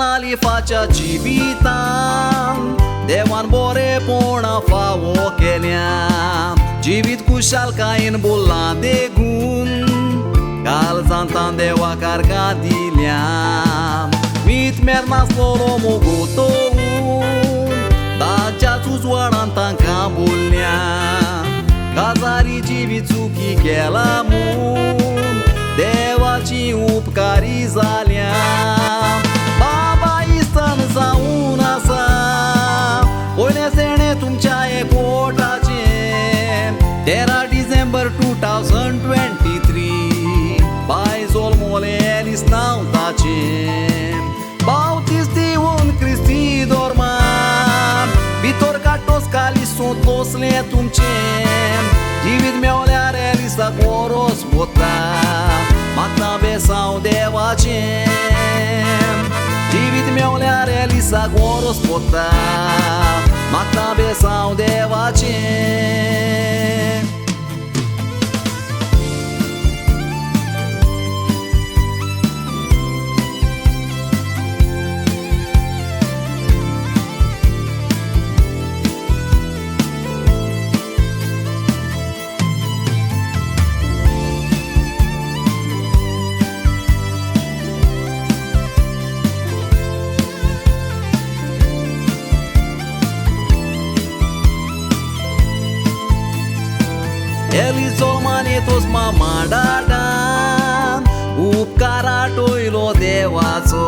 आलिफाच्या जिवितान देवान बरेपणा फावो केल्या जिवीत खुशालकायेन बोल्लां देगून काळजांतान देवाक आर्गां दिल्या मीत मेरनासलो मोगो तोवून ताच्याच उजवाडान तांकां बोल्ल्या काजारी जिवीत चुकी केला म्हूण देवाची उपकारी जाल्या बाबा इस्तान जावन आसा पयलें सेणें तुमच्या एकवटाचें 13 डिसेंबर 2023 बाय जोल्मोलें एलिस नांव ताचें बावतीस दिवन क्रिस्ती धर्मान भितर काटोस कालीस सोंतलोसलें तुमचें जिवीत मेवल्यार एलिसाक वरोस वता म्हाका बेसांव देवाचें जिवीत मेवल्यार एलिसाक वरोस वता म्हाका बेसांव देवाचें. एलिस जोल्मानेतोस मामा डाडान उपकार आटयलो देवाचो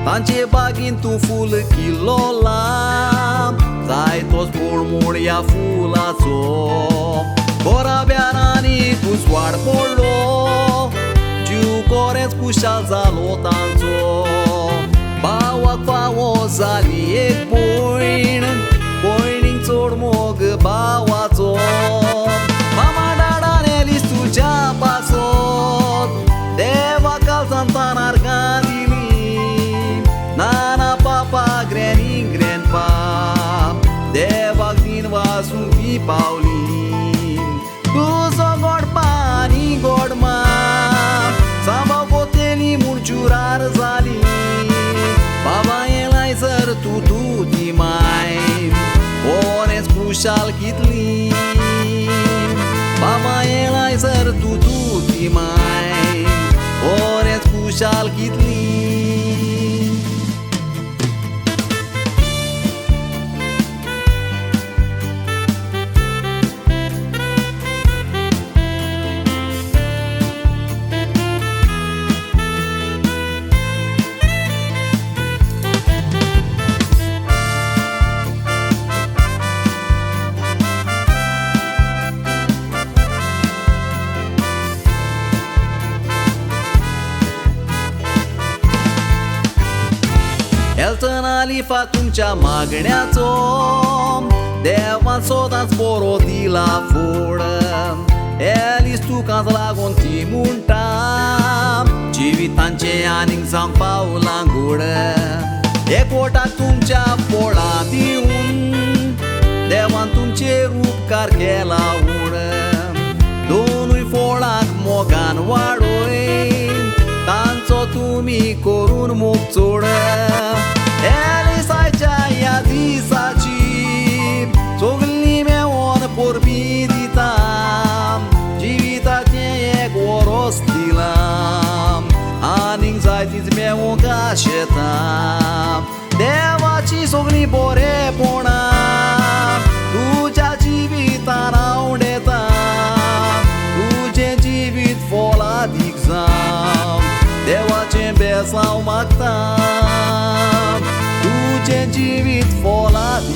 तांचे बागीन तूं फूल किल्लोला जायतोच पोळमोळ ह्या फुलाचो घराब्यारांनी उजवाड पडलो जीव कोरेंच खुशाल जालो तांचो भावाक फावो जाली एक भयण भयणीक चड मोग भावाचो मामा डाडान एलिस तुज्या पासत देवा काळजांतान आर्गां दिली नाना पापा ग्रॅनी ग्रॅनपा देवाक दिन वाजूंक ती पावली तुजो गोडपा आनी गोडमा सांबाव गोतेली म्हूण जुरार जाली बाबा येलाय जर तूं तुजी माय बरेंच खुशाल कितली बाबा येलाय जर तूं तुजी माय बरेंच खुशाल कितली. एल्टन आलिफा तुमच्या मागण्याचो देवान सदांच बरो दिला फोड एलिस तुकाच लागून ती म्हणटा जिवितांचें आनीक जावंक पावलां गोड एकवटाक तुमच्या पोळां दिवन देवान तुमचेर उपकार केला उड दोनूय फोळांक मोगान वाडय तांचो तुमी करून मोग चोड एलिसाच्या ह्या दिसाची सगळीं मेवोन परबीं दिता जिविताचें एक वरोस दिलां आनीक जायतीच मेवोंक आशेता देवाची सगळीं बरेपणां तुज्या जिवितान आवडेता तुजें जिवीत फोलादीक जावं देवाचें बेसांव मागता तुजें जिवीत फोलादीक